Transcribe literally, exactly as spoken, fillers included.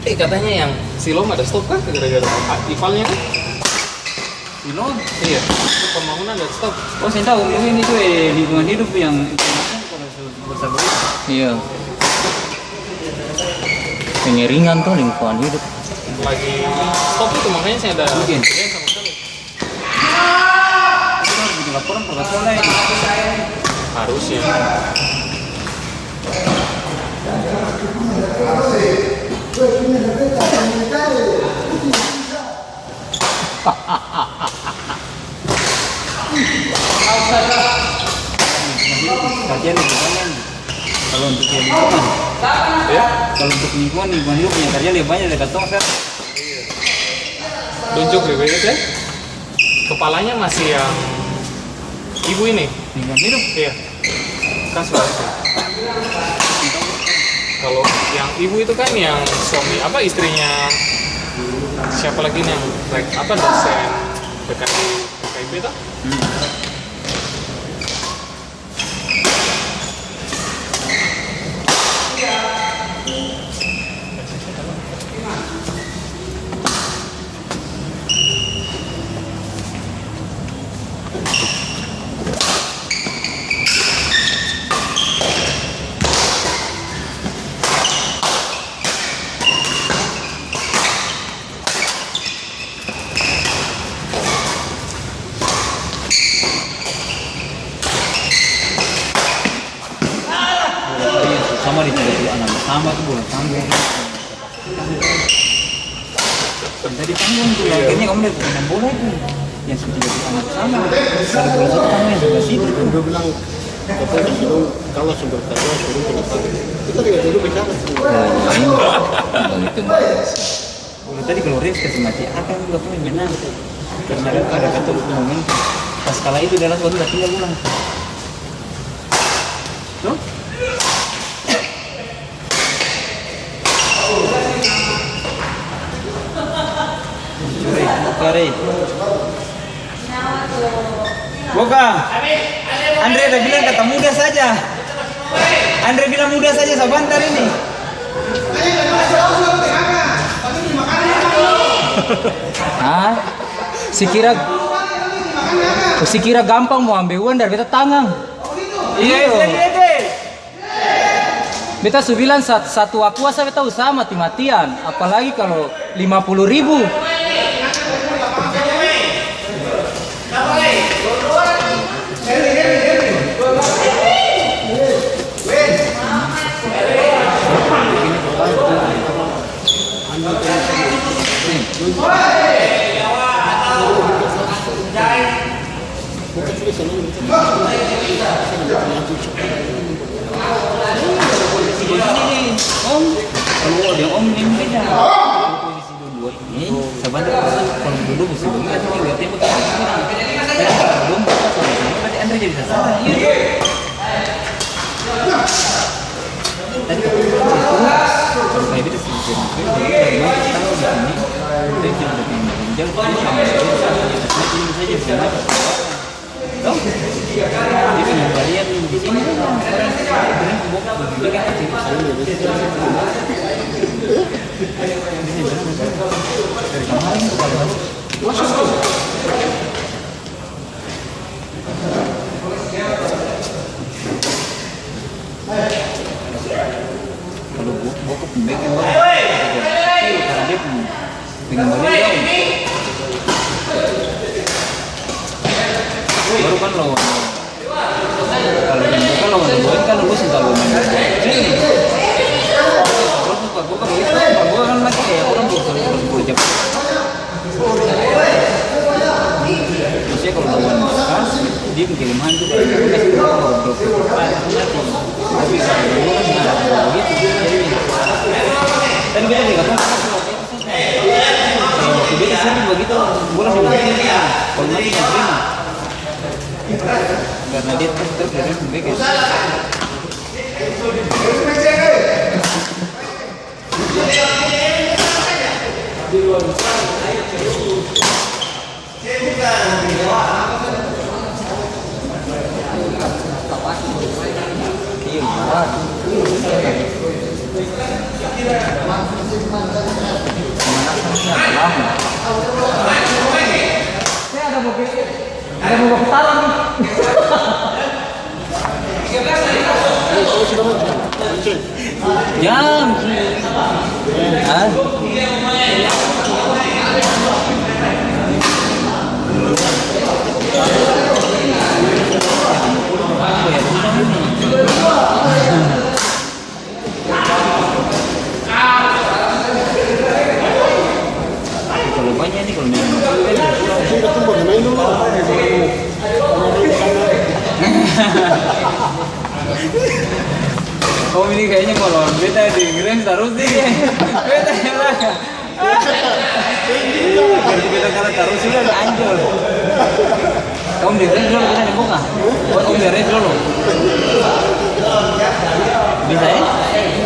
Eh, katanya yang Siloam ada stop kah gara-gara ivalnya kan? Siloam? Iya, pembangunan ada stop. Oh, saya tahu, mungkin itu, eh, lingkungan hidup yang kalau su-, bersabar. Iya. Pengeringan tuh lingkungan hidup. Lagi stop itu, makanya saya ada. Mungkin. Kerjaan sama sekali. Itu harus bikin laporan, Pak Kapolda ini. Harusnya. Kajian itu banyak. Kalau untuk yang lingkungan, ya? Kalau untuk lingkungan, lingkungan hidup punya kerja lebih banyak dari katong, Sir. Iya. Dong jok lebih banyak, ya? Kepalanya masih yang ibu ini. Lingkungan hidup? Iya. Kan sudah itu. Kalau yang ibu itu kan yang suami, apa, istrinya siapa lagi nih yang, like, apa, dosen P K I, P K I P toh? Hmm. Sama di tiga puluh anak sama tuh, bola tanggung. Yang tadi tanggung tuh, yang akhirnya kamu lihat pemain bola itu. Yang tiga puluh anak sama. Ada bola satu sama yang sebelah situ tuh. Dia bilang, "Bapak, kalau sudah kerja, suruh ke depan." Kita lihat dulu bicara. Oh, ini. Begitu, Mas. Kalau tadi kalau Reus kasi mati akang juga, tuh menang. Karena ada kata momentum. Pas kalah itu, dia langsung baru tinggal ulang. Tuh. Buka, Re. Buka. Andre ada bilang kata muda saja. Andre bilang muda saja sabantar ini. Hah? Sikira, sikira gampang mo ambe uang dari beta tangang. Iya, iya, iya. Beta su bilang sat-, satu akua sa beta usaha mati-matian, apalagi kalo lima puluh ribu. Om, kalo deng om ini beda. Posisi dua-dua ini, sabantar kalo dua-dua posisi dua-dua, berarti yang bertemu kurang. Tapi kalo dua sama-sama, berarti Andre jadi sasaran. Tadi katong bilang itu, sampai beta sih, jadi, memang kita tahu di sini, kita yang tidak punya ginjal, kita sama saja, sama saja, sama saja. Toh? Dia punya kembalian di sini, orang, orang bokap, bokap, bokap. Dari kemarin tuh, kalau Kalo bo-, bokap pung bengkel, karna dia pung pengembalian jauh. Baru kan lawan, kalo yang bukan lawan Boeing kan lu seng talalu main bola. Terus pas bokap bagitu, pas bokap kan masih kayak orang belum selalu, belum selalu jam. Maksudnya kalo lawan Barca, dia pung kelemahan tuh kalo dia kasih bola kalo drop ke depan, itu mati. Tapi kalo dulu kan nggak ada begitu, jadi tadi beta lihat kan, kalo waktu beta sering begitu, bola sering begitu, kalo mati nggak terima. Karena dia terus, terus, terus, terus. Jam. Hah? Kalau banyak nih, kalau main. Kita tuh baru main dulu. Om ini kayaknya kalau beta di Inggris terus nih. Beta yang Berarti beta kalah tarus sudah, hancur. Om di rest dulu, beta di muka. Om di rest dulu. Bisa, e?